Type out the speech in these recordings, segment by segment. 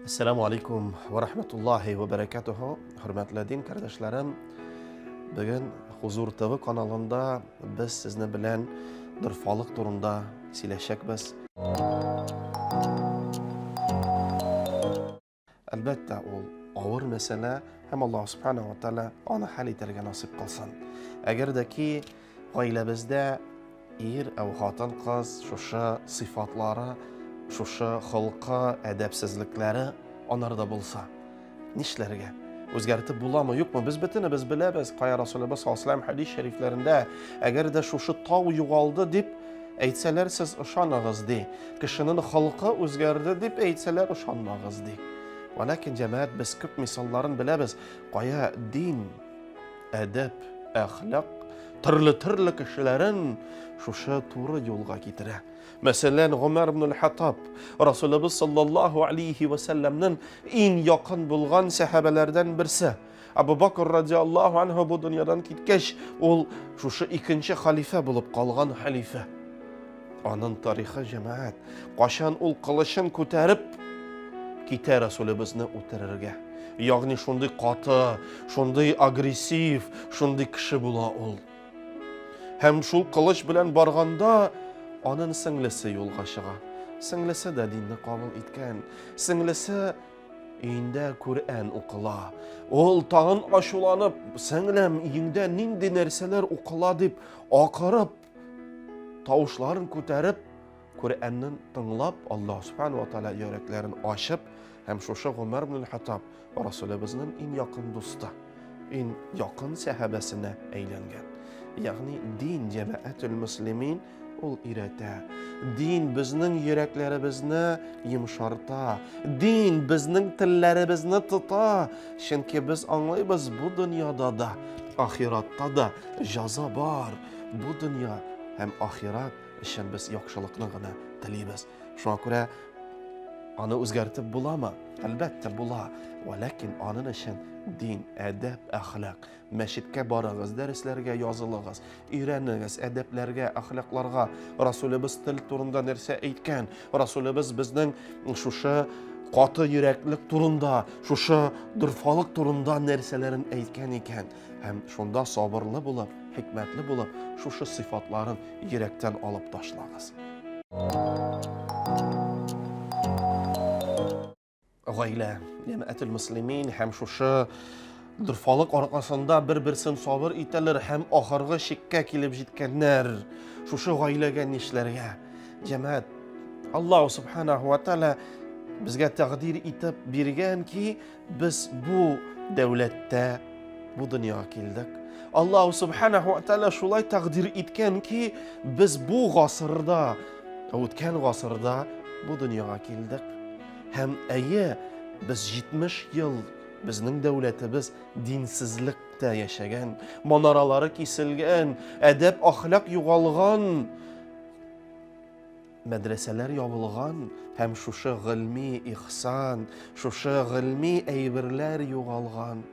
Әссәламу алейкум ва рахматуллахи ва баракатуху. Хөрмәтле дин кардәшләрем, бүген Хузур ТВ каналында без сезне белән дорфалык турында сөйләшәкбез. Әлбәттә, ул авыр мәсьәлә һәм Аллаһ субхана ва тааля аны хәл итәргә насыйп кылсын. Әгәр дә ки гаиләбездә ир әү хатын-кыз шушы сыйфатлары, шушы холкы, әдәпсезлекләре анарда булса, нишләргә? Үзгәртеп буламы, юкмы? Без бөтенебез беләбез, кая Расулыбыз саллаллаһу алейһи хәдис шәрифләрендә, әгәр дә шушы тау югалды дип әйтсәләр, сез ышаныгыз ди. Кешенең холкы үзгәрде дип әйтсәләр, ышанмагыз ди. Вәләкин җәмәгать без күп мисалларын беләбез, кая дин, әдәп, әхлак төрле-төрле кешеләрен шушы туры юлга китерә. Мәсәлән, Гомәр ибн аль-Хаттаб, Расулыбыз саллаллаһу алейхи ва сәлләмнең иң якын булган сәхабәләрдән берсе. Абу Бакр радиаллаһу анһу бу дөньядан киткәч, ул шушы икенче халифә булып калган халифә. Аның тарихы җәмәгать, кашан ул кылычын күтәреп китә Расулыбызны үтерергә. Ягъни шундый каты, шундый агрессив, шундый кеше була ул. Һәм шул кылыч белән барганда анын сеңлесе юлга чыга. Сеңлесе дә динне кабул иткән. Сеңлесе өендә Коръән укыла. Ул тагын ачуланып, сеңлем, өеңдә нинди нәрсәләр укыла дип акырып, тавышларын күтәреп, Коръәнне тыңлап, Аллаһ субхану ва тааля йөрәкләрен ачып, һәм шушы Гомәр ибн Хаттаб Расулыбызның иң якын дусты, иң якын сәхабәсенә әйләнгән. Ягъни дин җәмәгатул муслимин ул өйрәтә. Дин безнең йөрәкләребезне йомшарта. Дин безнең телләребезне тота. Чөнки без аңлыйбыз, бу дөньяда да, ахиратта да җаза бар. Бу дөнья һәм ахират өчен без яхшылыкны гына телибез. Шуңа күрә аны үзгәртеп буламы? Әлбәттә була. Вәләкин аның өчен дин, әдәп, әхлак. Мәчеткә барыгыз, дәресләргә язылыгыз, өйрәнегез әдәпләргә, әхлакларга. Расулебез тел турында нәрсә әйткән? Расулебез безнең шушы каты йөрәклек турында, шушы дорфалык турында нәрсәләрен әйткән икән? Һәм шунда сабырлы булып, хикмәтле булып, шушы сыйфатларын йөрәктән алып ташлагыз. Гаилә, җәмәгател муслимин һәм шушы дорфалык аркасында бер-берсен сабыр итәләр һәм ахыргы чиккә килеп җиткәннәр. Шушы гаиләгә нишләргә? Җәмәгать, Аллаһу субханаху ва тааля безгә тәкъдир итеп биргән ки, Без бу дәүләттә бу дөньяга килдек. Аллаһу субханаху ва тааля шулай тәкъдир иткән ки, без бу гасырда, үткән гасырда бу дөньяга килдек. Һәм әйе, без 70 ел безнең дәүләтебез динсезлектә яшәгән, манаралары киселгән, әдәп әхлак югалган. Мәдрәсәләр ябылган һәм шушы гыйльми ихсан, шушы гыйльми әйберләр югалган.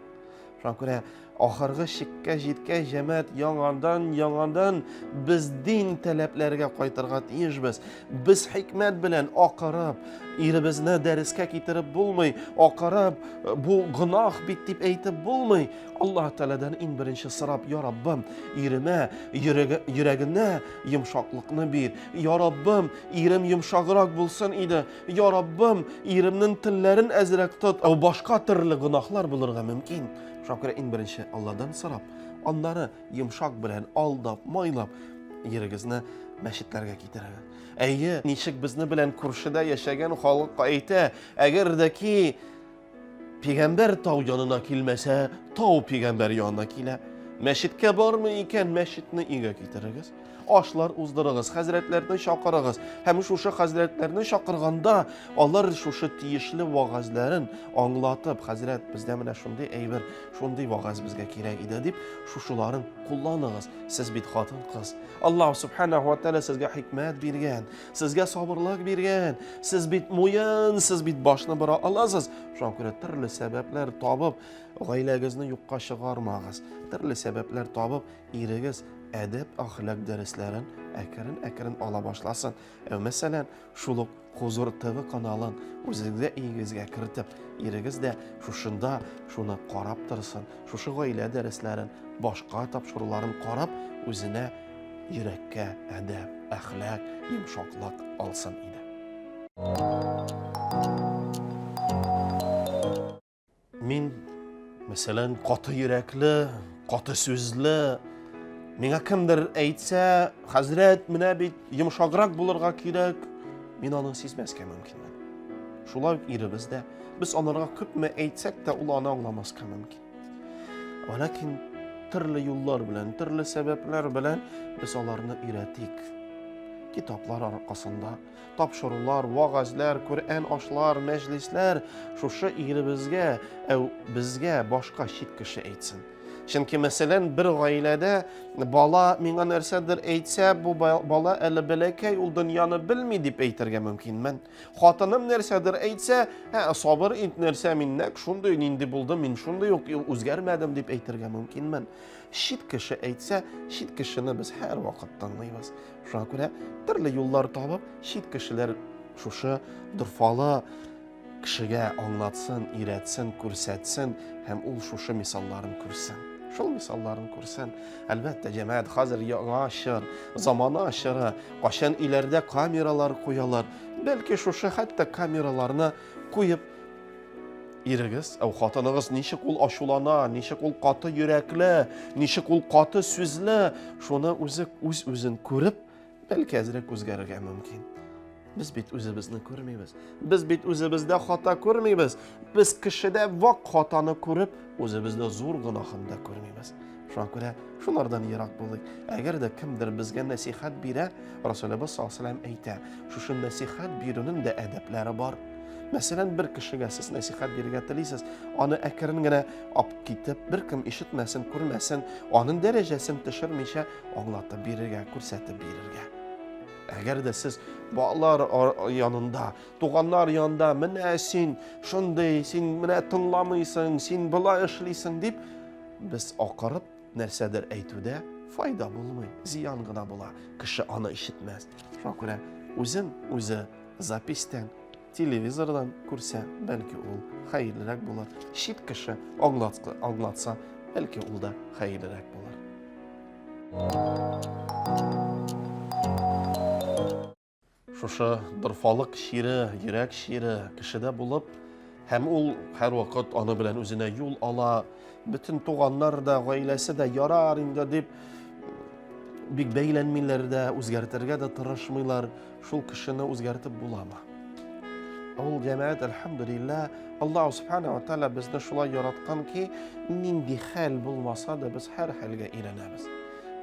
Шуңа күрә ахыргы чиккә җиткәч, җәмәгать яңадан яңадан без дин таләпләргә кайтырга тиешбез. Без хикмәт белән акырып, иребезне дәрескә китереп булмый, акырып, бу гөнаһ бит дип әйтеп булмый. Аллаһ Тәгаләдән иң беренче сорап, Я Раббым, иремә, йөрәгенә йомшаклыкны бир. Я Раббым, ирем йомшаграк булсын иде. Я Раббым, иремнең телләрен әзрәк тот. Ә башка төрле гөнаһлар булырга мөмкин. Шуңа күрә иң беренче Алладан сорап, аннары йомшак белән алдап, майлап ирегезне мәчетләргә китерегез. Әйе, ничек безне белән күршедә яшәгән халык әйтә, әгәр дә ки Пигамбәр тау янына килмәсә, тау пигамбәр янына килә. Мәчеткә бармый икән, мәчетне өйгә китерегез. Ашлар уздырыгыз, хәзрәтләрне чакырыгыз. Һәм шушы хәзрәтләрне чакырганда, алар шушы тиешле вагазларын аңлатып, хәзрәт, бездә менә шундый әйбер, шундый вагаз безгә кирәк иде дип, шушыларын кулланыгыз. Сез бит хатын-кыз. Аллаһ субханаху ва тааля сезгә хикмәт биргән. Сезгә сабырлык биргән. Сез бит муен, сез бит башны бора аласыз. Шуңа күрә төрле сәбәпләр табып, гаиләгезне юкка чыгармагыз. Төрле сәбәпләр табып, ирегез әдәп әхлак дәресләрен әкрен-әкрен ала башласын. Ә мәсәлән, шул ук Хузур ТВ каналын үзегезгә өегезгә кертеп, ирегез дә шушында шуны карап торсын, шушы гаилә дәресләрен, башка тапшыруларын карап, үзенә йөрәккә әдәп, әхлак, йомшаклык алсын иде. Мин, мәсәлән, каты йөрәкле, каты сүзле, миңа кемдер әйтсә, хәзрәт, менә бит йомшаграк булырга кирәк, мин аны сизмәскә мөмкинмен. Шулай ук иребез дә, без анарга күпме әйтсәк тә, ул аны аңламаска мөмкин. Ләкин төрле юллар белән, төрле сәбәпләр белән без аларны өйрәтик. Китаплар аркасында, тапшырулар, вагазлар, Коръән ашлар, мәҗлисләр шушы иребезгә, әү безгә башка чит кеше әйтсен. Чөнки, мәсәлән, бер гаиләдә бала миңа нәрсәдер әйтсә, бу бала әле бәләкәй, ул дөньяны белми дип әйтергә мөмкинмен. Хатыным нәрсәдер әйтсә, ә, сабыр ит, нәрсә мин нәкъ шундый, нинди булдым, мин шундый ук үзгәрмәдем дип әйтергә мөмкинмен. Чит кеше әйтсә, чит кешене без һәрвакыт тыңлыйбыз. Шуңа күрә төрле юллар табып, чит кешеләр шушы дорфалы кешегә аңлатсын, өйрәтсен, күрсәтсен һәм ул шушы мисалларын күрсен. Шул мисалларын күрсен. Әлбәттә, җәмәгать, хәзер яңа чор, замана чоры, кайчан өйләрдә камералар куялар. Бәлки шушы хәтта камераларны куеп ирегез, әу хатыныгыз ничек ул ачулана, ничек ул каты йөрәкле, ничек ул каты сүзле, шуны үзе үз-үзен күреп, Бәлки әзрәк үзгәрергә мөмкин. Без бит үзебезне күрмибез. Без бит үзебездә хата күрмибез. Без кешедә вак хатаны күреп, үзебездә зур гөнаһын да күрмибез. Шуңа күрә шулардан ерак булыйк. Әгәр дә кемдер безгә нәсихәт бирә, Расулыбыз саллаллаһу алейһи әйтә, шушы нәсихәт бирүнең дә әдәпләре бар. Мәсәлән, бер кешегә сез нәсихәт бирергә телисез, аны әкрен генә ап китеп, беркем ишетмәсен, күрмәсен, аның дәрәҗәсен төшермичә аңлатып бирергә, күрсәтеп бирергә. Әгәр дә сез балалар янында, туганнар янында, менә син шундый, син менә тыңламыйсың, син болай эшлисең дип, без акырып нәрсәдер әйтүдә файда булмый, зыян гына була. Кеше аны ишетмәс. Шуңа күрә үзен үзе записьтән телевизордан күрсә, бәлки ул хәерлерәк булыр. Чит кеше аңлатса, бәлки ул да хәерлерәк булыр. Шушы дорфалык чире, йөрәк чире кешедә булып, һәм ул һәрвакыт аны белән үзенә юл ала, бөтен туганнар да, гаиләсе дә ярар инде дип бик бәйләнмиләр дә, үзгәртергә дә тырышмыйлар. Шул кешене үзгәртеп буламы? Ул җәмәгать, әлхәмдүлилләһ, Аллаһ субхана ва тааля безне шулай яраткан ки, нинди хәл булмаса да без һәр хәлгә өйрәнәбез.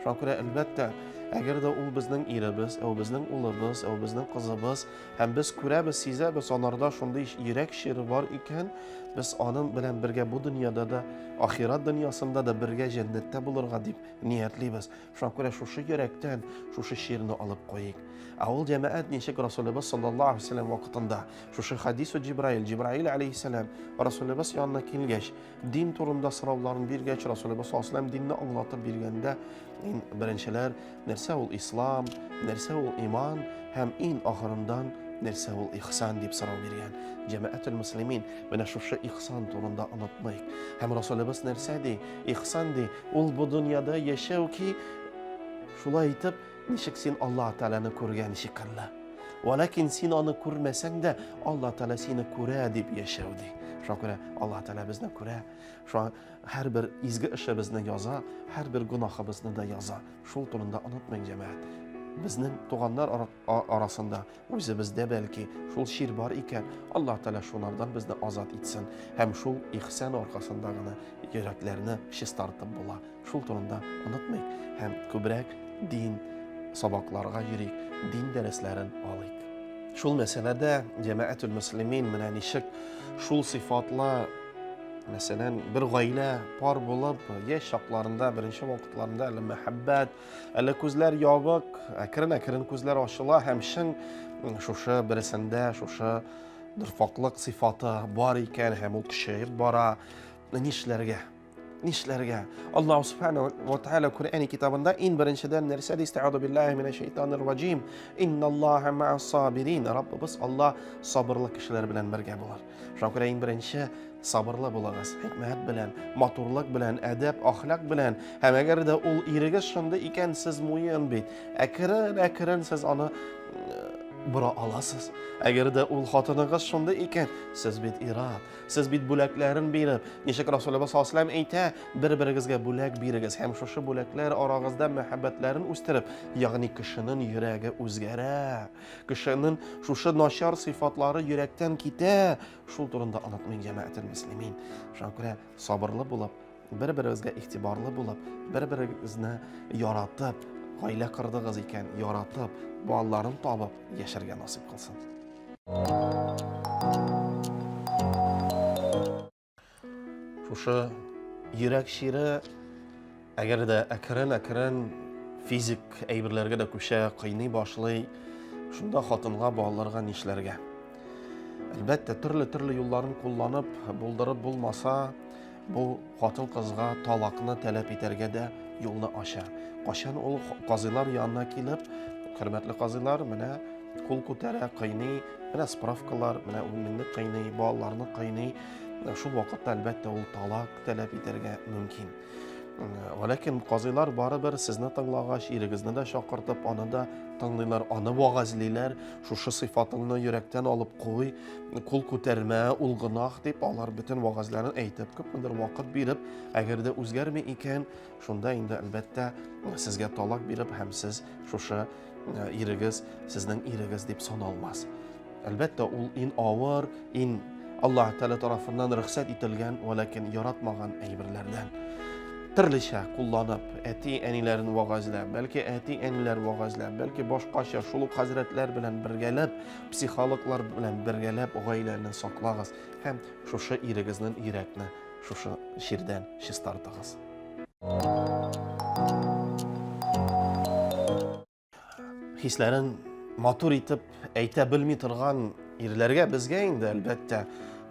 Шуңа күрә, әлбәттә, әгәр дә ул безнең иребез, ә ул безнең улыбыз, ә ул безнең кызыбыз, һәм без күрәбез, сизәбез, анарда шундый йөрәк чире бар икән, без аның белән бергә бу дөньяда да, ахирәт дөньясында да бергә җәннәттә булырга дип ниятлибез. Шуңа күрә шушы йөрәктән шушы чирне алып куйыйк. Ә ул җәмәгать ничек Расулыбыз саллаллаһу алейһи вәсәлләм вакытында шушы хадису Җибраил, Җибраил алейһиссәлам Расулыбыз янына килгәч, дин турында сорауларын биргәч, Расулыбыз саллаллаһу алейһи вәсәлләм динне аңлатып биргәндә, иң беренчеләр нәрсә ул ислам, нәрсә ул иман һәм иң ахырындан нәрсә ул ихсан дип сорау биргән. Җәмәгатул муслимин, менә шушы ихсан турында онытмыйк. Һәм Расулыбыз нәрсә ди? Ихсан ди, Ул бу дөньяда яшәү ки, шулай итеп, ничек син Аллаһ Тәгаләне күргән шикелле. Вәләкин син аны күрмәсәң дә, Аллаһ Тәгалә сине күрә дип яшәү ди. Шуңа күрә Аллаһ Тәгалә безне күрә. Шуңа һәрбер изге эшебезне яза, һәрбер гөнаһыбызны да яза. Шул турында онытмыйк, җәмәгать. Безнең туганнар арасында Үзебездә бәлки шул чир бар икән, Аллаһ Тәгалә шунардан безне азат итсен һәм шул ихсан аркасында гына йөрәкләрне чистартып була. Шул турында онытмыйк һәм күбрәк дин сабакларга йөрик, дин дәресләрен алыйк. Шул мәсьәләдә җәмәгатүл мөслимин менә ничек шул сыйфатлы мәсәлән, бер гаилә пар булып, яшь чакларында, беренче вакытларында әле мәхәббәт, Әле күзләр ябык, әкрен-әкрен күзләр ачыла һәм чын шушы берсендә шушы дорфаклык сыйфаты бар икән һәм ул көчәеп бара. Нишләргә? Нишләргә? Аллаһ субхана ва тааля Коръәни китабында иң беренчедән нәрсә ди? Истаъуду биллаһи минәш шайтанир раҗим. Инналлаһа ма'ас сабирин. Раббыбыз Аллаһ сабырлы кешеләр белән бергә булыр. Шуңа күрә иң беренче сабырлы булыгыз. Хикмәт белән, матурлык белән, әдәп, ахлак белән. Һәм әгәр дә ул ирегез шундый икән, сез муен бит. Әкрен-әкрен сез аны бора аласыз. Әгәр дә ул хатыныгыз шундый икән, сез бит ират. Сез бит бүләкләрен биреп, ничек Расулыбыз саллаллаһу алейһи әйтә, бер-берегезгә бүләк бирегез һәм шушы бүләкләр арагызда мәхәббәтләрен үстереп, ягъни кешенең йөрәге үзгәрә. Кешенең шушы начар сыйфатлары йөрәктән китә. Шул турында онытмыйк, җәмәгател мөслимин. Шуңа күрә сабырлы булып, бер-берегезгә игътибарлы булып, бер-берегезне яратып, гаилә кордыгыз икән, яратып, балаларын табып яшәргә насыйп кылсын. Шушы йөрәк чире әгәр дә әкрен-әкрен физик әйберләргә дә күчә, кыйный башлый, шунда хатынга, балаларга нишләргә? Әлбәттә, төрле-төрле юлларын кулланып, булдырып булмаса, бу хатын-кызга талакны таләп итәргә дә юлны ача. Кайчан ул казыйлар янына килеп, хөрмәтле казыйлар, менә кул күтәрә, кыйный, менә справкалар, менә ул мине кыйный, балаларны кыйный. Шул вакытта, әлбәттә, ул талак таләп итәргә мөмкин. Ләкин казыйлар барыбер сезне тыңлагач, ирегезне дә чакыртып, аны да тыңлыйлар, аны вагазлиләр, шушы сыйфатыңны йөрәктән алып куй, кул күтәрмә, ул гөнаһ дип, алар бөтен вагазларын әйтеп, күпмедер вакыт биреп, әгәр дә үзгәрми икән, шунда инде әлбәттә сезгә талак биреп һәм сез шушы ирегез сезнең ирегез дип саналмас. Әлбәттә, ул ин авыр, ин Аллаһ Тәгалә тарафыннан рөхсәт ителгән, вәләкин яратмаган әйберләрдән. Төрлечә кулланып, әти-әниләрен вагазләп, бәлки әти-әниләр вагазләп, бәлки башкача шул ук хәзрәтләр белән бергәләп, психологлар белән бергәләп гаиләне саклагыз һәм шушы ирегезнең йөрәкне шушы чирдән чистартыгыз. Хисләрен матур итеп әйтә белми торган ирләргә безгә инде әлбәттә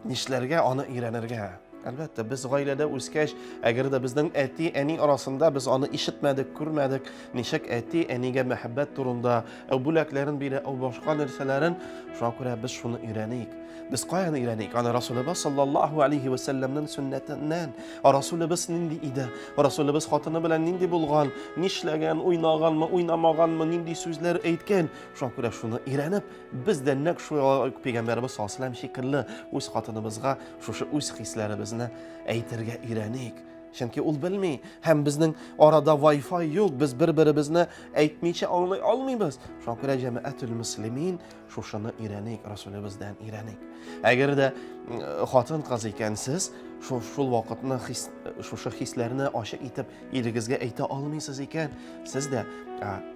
нишләргә, аны өйрәнергә. Әлбәттә, без гаиләдә үскәч, әгәр дә безнең әти-әни арасында без аны ишетмәдек, күрмәдек, ничек әти-әнигә мәхәббәт турында, әү бүләкләрен бирә, әү башка нәрсәләрен, шуңа күрә без шуны өйрәник. Без каян өйрәник? Аны Расулыбыз саллаллаһу алейхи ва сәлләмнең сөннәтеннән. Расулыбыз нинди иде? Расулыбыз хатыны белән нинди булган? Нишләгән? Уйнаганмы, уйнамаганмы? Нинди сүзләр әйткән? Шуңа күрә шуны өйрәнеп, без дә нәкъ шул пәйгамбәребез саллаллаһу алейхи шикелле үз хатыныбызга шушы үз хисләребезне әйтергә өйрәник. Чөнки ул белми, һәм безнең арада Wi-Fi юк, без бер-беребезне әйтмичә аңлый алмыйбыз. Шуңа күрә җәмәгатүл мөслимин Шушыны өйрәник, Расулебездән өйрәник. Әгәр дә хатын-кыз икәнсез, шул, шул вакытны хис, шушы хисләрне ачык итеп ирегезгә әйтә алмыйсыз икән, сез дә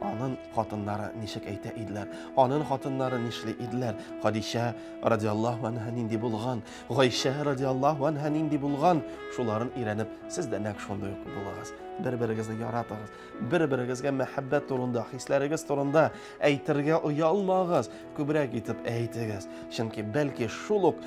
анын хатыннары ничек әйтә иделәр, анын хатыннары нишли иделәр, Хадичә радиаллаһу анһа нинди булган, Гайшә радиаллаһу анһа нинди булган, шуларын өйрәнеп, сез дә нәкъ шундый ук булыгыз. Бер-берегезне яратыгыз, Бер-берегезгә мәхәббәт турында, хисләрегез турында әйтергә оялмагыз, күбрәк итеп әйтегез. Чөнки бәлки шул ук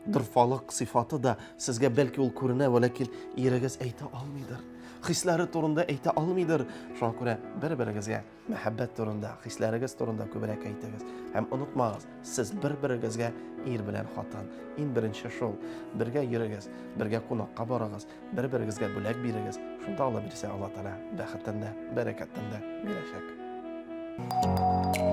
дорфалык сыйфаты да сезгә бәлки ул күренә, ләкин ирегез әйтә алмыйдыр. Хисләре турында әйтә алмыйдыр. Шуңа күрә бер-берегезгә мәхәббәт турында, хисләрегез турында күбрәк әйтегез. Һәм онытмагыз, сез бер-берегезгә ир белән хатын. Иң беренче шул, бергә йөрегез, бергә кунакка барыгыз, Бер-берегезгә бүләк бирегез, шунда Алла бирсә, Алла Тәгалә бәхетен дә, бәрәкәтен дә бирәчәк.